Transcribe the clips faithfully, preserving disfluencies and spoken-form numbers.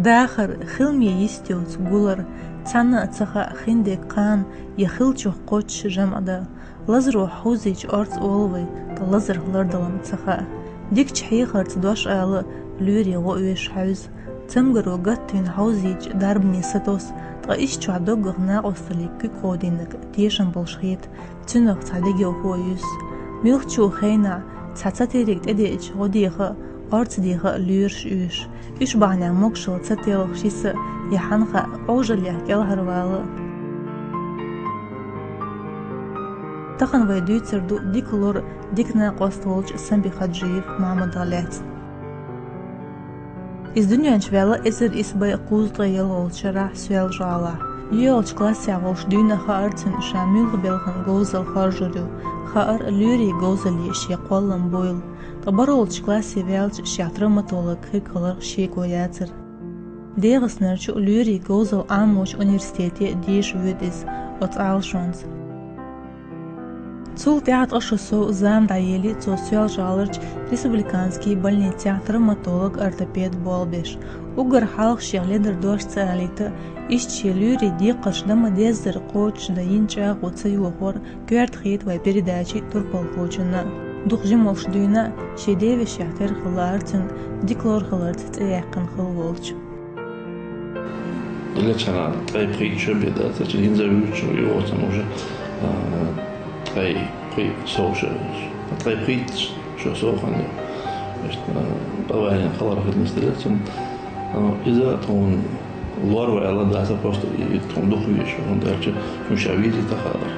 Дахар, хилме йистеца гулар, цхьанна а ца хаьа хиндег кхана, я хиллачух кхоччуш жамӀ дан. Лазаро хьовзийча орца олу вай, ткъа лазарх лардалар ца хаьа. Дикачу хьехарца дош ала, лоьрийн гӀо оьшуш хьаьвза. Цамгаро гатта вина хьовзийча дарбане сатосу, ткъа иштта чохь доггах накъосталлин куьг кховдийнарг тешам болуш хета, цуьнах цхьа дегайовхо а юьсу. Муьлххачу хенахь цхьа ца терриг тӀедеъча гӀо деха а, орца деха а лоьраш оьшу. Уьш бахьанехь могушалла ца телхаш йиса а, я хьанна хаьа, Ӏожаллех кӀелхьарвала а. Тахана вай дуьйцур ду дика лор, дика накъост волчу Самби-Хаджиев Махьмадах лаьцна. Иза дуьнен чу ваьлла эзар исс бӀе кхузткъе ялхолгӀачу шарахь Соьлжа-ГӀалахь. ЙоьалгӀачу классехь волуш дуьйна хаьара цуьнан ша муьлхха белхан говзалла хоржур ю, хаьара лоьрийн говзалле шен кхоллам бойла. Ткъа бархӀолгӀачу классе ваьлча шех травматолог хирг хиларх шеко яцара. ДегӀастанарчу лоьрийн говзалла Ӏамочу университете деша воьду иза оцу Ӏалашонца. Цул тӀаьхьа ткъа шо сов зама дӀаелли, цо Соьлжа-ГӀаларчу республиканский больницехь травматолог-ортопед болх беш. Уггар хьалха шех ледара дош ца алийта, иштта шен лоьрийн декхарш дан ма-деззара кхочушдан йина чӀагӀо ца йохор коьрта хета вайн передачин турпалхочунна. Дукха жима волуш дуьйна шен девешех тера хилла лаьара цуьнга дика лор хиларца цӀе яьккхина хилла волчу. Лечана ткъе пхийтта шо бен дац, цхьа хӀинца вуьйцуш ю оцу уже, а, ткъе пхийтта сов шо, ткъе пхийтта шо сов хан ю. Значит, а, аварийный хилар хилла нисделира цуьнан. А, иза тхуна лор ваьлла дац, просто и тхуна дукха везаш, хӀунда аьлча цуьнан ша визит а хаьара.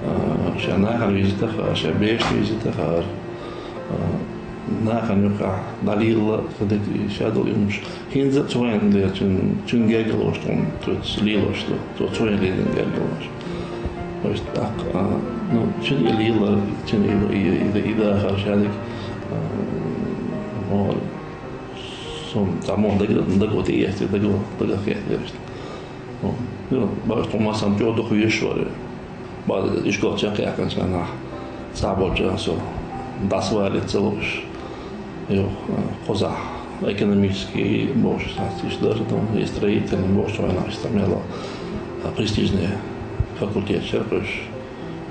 А, шен нахана визит а хаьара, шен бешана визит а хаьара. А, нахана юкъахь дӀалелла, ца дерг ша долу йолуш. ХӀинца а цу хенахь дерг цуьнан, цуьнан гергарлош тхуна, цо лелош ду, цо цу хенахь лелийна гергарлош. То есть, тӀаккха, а, ну, цуьнан и лелар, цуьнан и, и, и, и дахар ша дерг, а, мо, суна цхьаммо даго, даго тӀеэцна, даго, дагах хетта дерг. Ну, ну, бакъ тхуна массарна чӀогӀа дукха везаш вара. Бакъ ишкол чекхъяьккхинчу хенахь, цхьаболчарна со дӀасавалийта ца лууш, юха, кхузахь экономический бохуш схьа иштта дара, там, и строительный бохуш вайнах иштта мело, а, престижный факультет шерхуьш.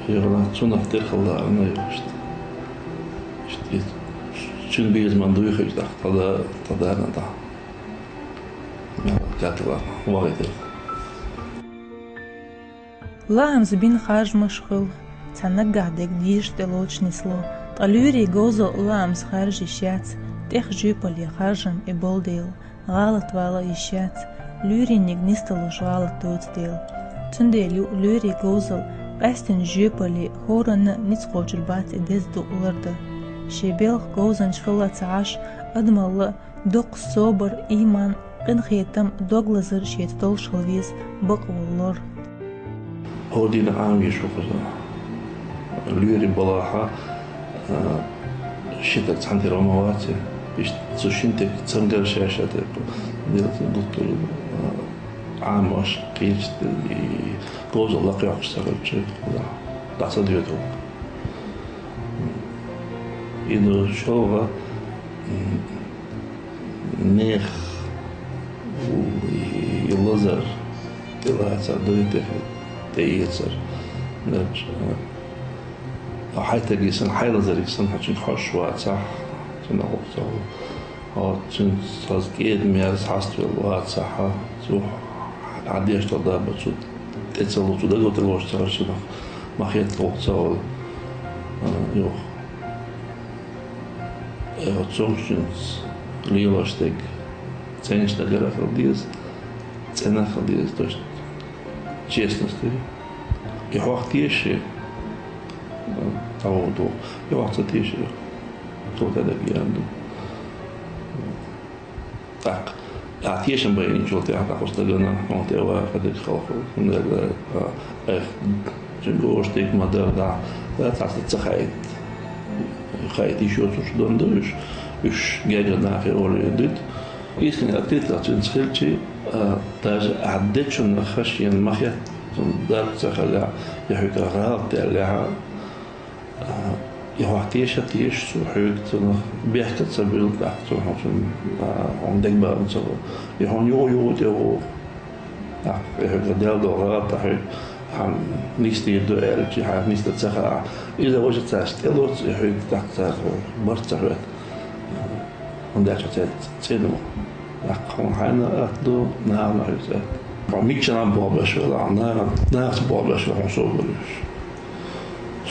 Юха цунах тера хилла ана юха иштта. Иштта иза. Цуьнан безаман дуй хиш тӀаккха, тӀада-, тӀадарна тӀаккха. Мел катла вахийтира. Лаамца бина харжамаш хуьлу, цхьа наггахь дерг дезаш тӀелоцуш нисло, ткъа лоьрийн говзалла лаамца харжа йиш яц, тӀех жоьпалле харжам и болу дела, гӀалат вала йиш яц, лоьрийниг нисдалуш гӀалат доцу дела. Цундела ю лоьрийн говзалла къаьстина жоьпалле хӀоранна а ницкъ кхочур бац и деза дукъ лардан. Шен белхан говзанча хилла ца Ӏаш, адамалла доккха собар, ийман, къинхетам, дог лазар шеца долуш хила веза бакъволу лор. ХӀора дийнахь Ӏамийша ву кхуза. Лоьрийн балахь, а, ши таг цхьаьна тера ма вац. Иштта цу шина теган цамгар шаьш а тӀе дилла гуттар, а, Ӏамош кхеча и говзалла лакхайоккхуш ца хилча, дӀа ца доьду. И ду шолгӀа, м, нехан и лазар тӀелацар, дуй тӀе, тӀеэцар. Дальше, а, хьайн тайпа санна, хьайн лазариг санна, хьо цуьнга хьожуш вацахь, цунах гӀо ца хуьлу. Хьо цуьнца хаза кӀеда-мерза хьаставелла вацахь, цо хьан деш долу дабба цу тӀе ца лу, цу даго тӀелоцуш ца хилча, цунах ма хетта гӀо ца хуьлу. А, юха. Э, цомгушчуьнца лелош дерг цӀеначу дагара хила деза, цӀена хила деза, то есть честность. И хьох теший, э, тӀе вогӀу ду, и хьох ца теший, цо тӀе дагаян ду. ТӀаккха, а, тешам байинчул тӀаьхьа тӀаккха оцу дагана, хьуна тӀе ваха дерг халхо, хӀунда аьлча, а, айхьа цуьнга оша дерг ма-дарра, да, цхьацца ца хаийта. Хаийта йиш йоцурш дон ду уьш, уьш гергара нахе олий дуьту. Искренне открыто цуьнца хилчи, а, даже ахь дечунах шена ма хетта, цунна дарба ца хилахь, я хьуьгара гӀалат даьллехь, а, И хьох теша, теша цо хьоьга, цунах бехк ца билла, тӀаккха цо хьона, а, хьона дегабаьнна ца ву. И хьона юха-юха тӀе ву. ТӀаккха и хьоьга дел догӀа, тӀаккха хьоьга хьан нийсдийр ду аьлча, хьан нийсда ца хаьа. Иза важа цаьрца тӀе лоц, и хьоьга тӀаккха цар барт ца хӀоьтта. ХӀунда аьлча цӀе-, цӀена ву. ТӀаккха хьона хьайна атта ду, нахана хьоьца атта. Хьо миччанам болх беш вела, нахаца болх беш вела, хьона собар еш.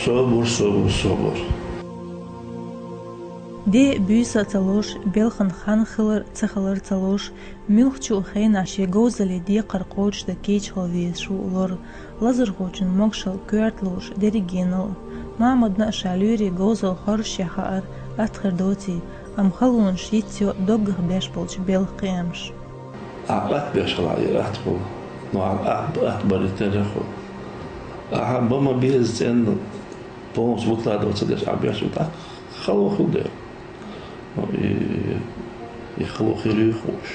Собар, собар, собар. Де буьйса ца луш, белхан хан хилар ца хилар ца луш, муьлххачу хенахь шен говзаллин декхар кхочушдан кийча хила везаш ву лор, лазархочун могашалла коьрта лууш дерригенал. Махьмадна а ша лоьрийн говзалла хоржуш яхаар атта хир доций, амма халонаш йицйо доггах беш болчу белхан кхиамаш. Ахьа атта беш хилахь, и атта хуьлу. Но ахьа атта, атта бара, и терра хуьлу. Ахьа бан ма беза цӀенна, полностью выкладывать ца деш, ахьа беш, вот так хало хуьлу дела. Но и, и хало хир ю хууш.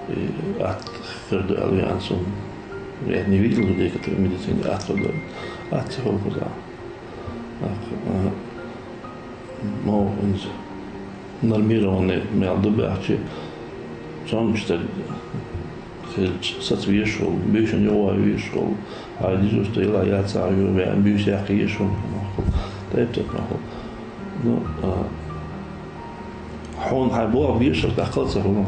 И атта хир ду аьлла веана суна. Я не видел людей, которые в медицине атта хир ду. Атта ца хуьлу кхузахь. Ах, а, мо хӀинца нормированный мел ду баьхчи, цомгуш стаг хилча, саца везаш волу, буьйсанна юхаван везаш волу, хьайн дезуш ду, йила яцахь ю, веана буьйса яккха езаш волу, тайп-тайпана хуьлу. Ну, а, хьуна хьайн болх бешара даккхал ца хуьлу.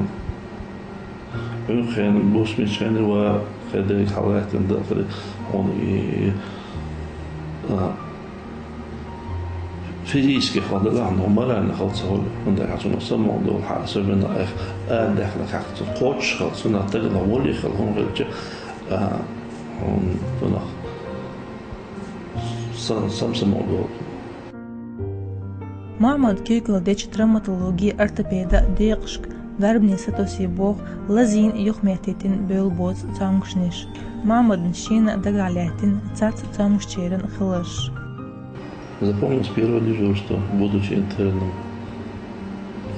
Хьуьнхенан бусмичхенан ва хедайга хьалаьттина дан хир хьуна и, а, физически хала далахь, но морально хала ца хуьлу, хӀунда аьлча цунах самукъадолу хьан, особенно айхьа арадаьхна хьаькхна, цунах кхочуш хала, цунах дагна гӀоле хала хӀума хилча, а, хьуна цунах са-, сам-самукъадолу. Махьмад куьйгалла дечу травматологин ортопедан декъашка дарбане сатосий боху лазийна а, юхаметтийтина а бевлла боцу цомгушнаш. Махьмадна шена а дагахь лаьттина цхьацца цомгушчеран хиларш. Запомнил с первого дежурства, будучи интерном,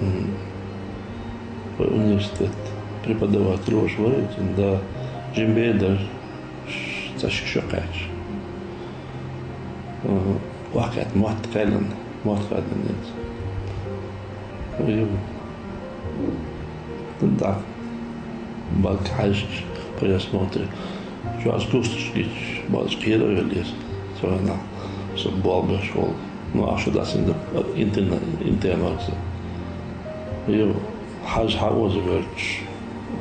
м, в университет. Преподаватель уж варить, да, жимбедар, цхьа ши шо кхаьчча. Э, вакхетта мотт кхаьллина, мотт кхаьллина. Ю. Да. Бага хьаьжча при осмотре. Чохь кусташ гича, база кхера а веллера. Цо вайна со болх беш волу. Ну, а шу дацина интерна-, интернокца. Ю, хьажа хьан оза верчаш,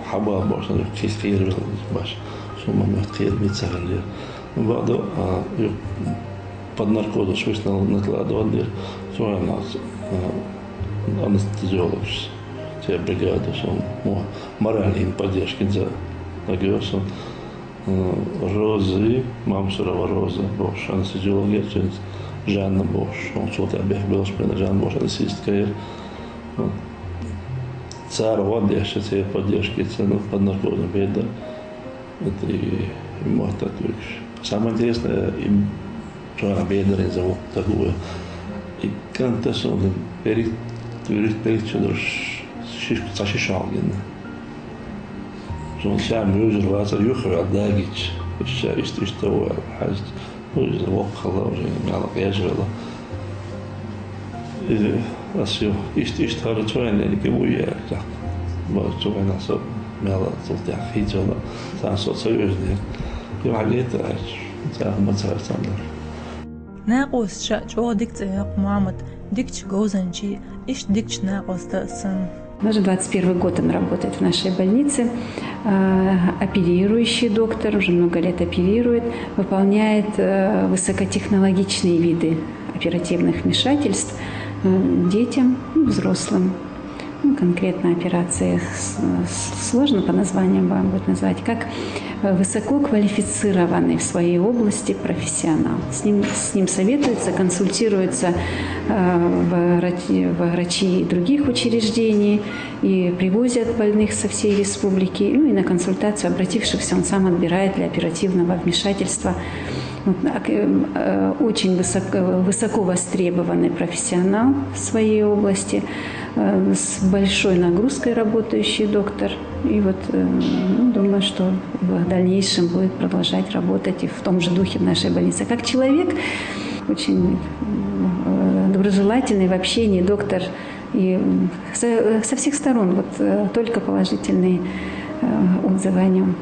хьан бала бохуш, кхин кхера велла баш. Со ма моьтту кхера меца хиллера. Ну, бакъду, а, ю, под наркозом швычно накладывать дира. Цо вайна, а, анестезиологаш, церан бригаду сон, мо-, моральный поддержка за нагоьр сон. Э, Роза, Мамсурова Роза бохуш анестезиолог яра, цуьнца Жанна бохуш, хьуна цо тӀе бехк беллачу пена Жанна бохуш анестезистка яра. Вот. Цара гӀо деш, церан поддержкица, ну, под наркозом бедар. Это и, и мотт отвлечь. Самое интересное, и Чохь бедарийн завод такой. И кӀанта сон перед, перед, перед чудо ш-, шиш-, цхьа шиша хьалгина. Сон ша муьжур вацара юхаваьлла дагича. Иштта, иштта, иштта ваьлла хьаьжча. Ну, иза воккха хилла уже, мел къежвелла. Иза ас ю, иштта, иштта хӀара цойна дерг ву яра, тӀаккха. Бара цу вайна со мел цул тӀаьхьа хийцалла, царна со ца вежнера. Ю хьан гайта аьлча, царна ма цара царна. Накъосташа чӀогӀа дика цӀе йоккху Мухьаммад, дикачу говзанчий, иштта дикачу накъоста санна. Уже двадцать первый год он работает в нашей больнице. А, оперирующий доктор, уже много лет оперирует, выполняет, э, высокотехнологичные виды оперативных вмешательств, э, детям и взрослым. Ну, конкретно операции с-, с-, сложно по названиям вам будет назвать, как, э, высококвалифицированный в своей области профессионал. С ним, с ним советуются, консультируются, э, врачи, врачи других учреждений и привозят больных со всей республики. Ну и на консультацию обратившихся он сам отбирает для оперативного вмешательства. Вот, а, э, э, очень высоко, высоко востребованный профессионал в своей области, э, с большой нагрузкой работающий доктор. И вот, э, ну, думаю, что в дальнейшем будет продолжать работать и в том же духе в нашей больнице. Как человек, очень, э, Доброжелательный в общении доктор. И м, со, со всех сторон вот э, только положительные э, отзывы о нем.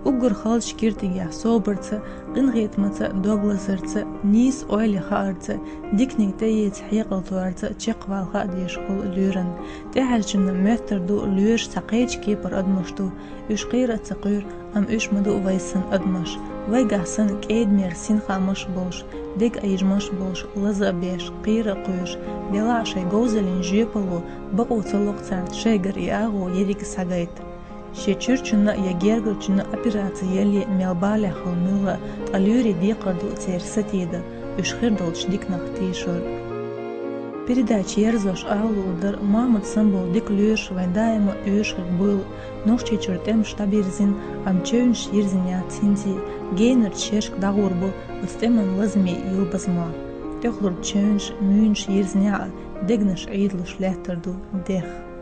Уггар халча кертигехь собарца, къинхетамца, догласарца, нийса ойла хаарца, диканиг тӀеэца хьекъал тоьарца чекхвала хаа дезаш хул лоьран. ТӀехьаьжчунна моьттар ду, лоьраш цхьа кхечу кепара адамаш ду. Уьш кхера а ца кхоьру, амма уьш ма ду вай санна адамаш. Вайгахь санна кӀеда-мера синхамаш а болуш, дегайижамаш а болуш, лаза а беш, кхера а кхоьруш, делахь а шайн говзаллин жоьпалло бакъо ца ло-кх царна шайгара и агӀо ерриг а схьагайта. Шен чуьрачунна я гергарчунна операци ялале мел балехь хуьлу муьлхха а, ткъа лоьрийн декхар ду церан сатийна, уьш хир долчу диканах тийшар. Передача ерзош ала луур дара, Мохьмад санна болу дика лоьраш вайн даима а оьшург буйла. Нохчийчуьра тӀемаш дӀабирзина, амма чевнаш йирзина яц хӀинца а. Генарчу шерашка дӀагӀур бу оцу тӀеман лазаме, юьлбазмах. ТӀехула чевнаш, муьйнаш йирзинехь а, дегнаш Ӏийдалуш лаьттар ду дехха.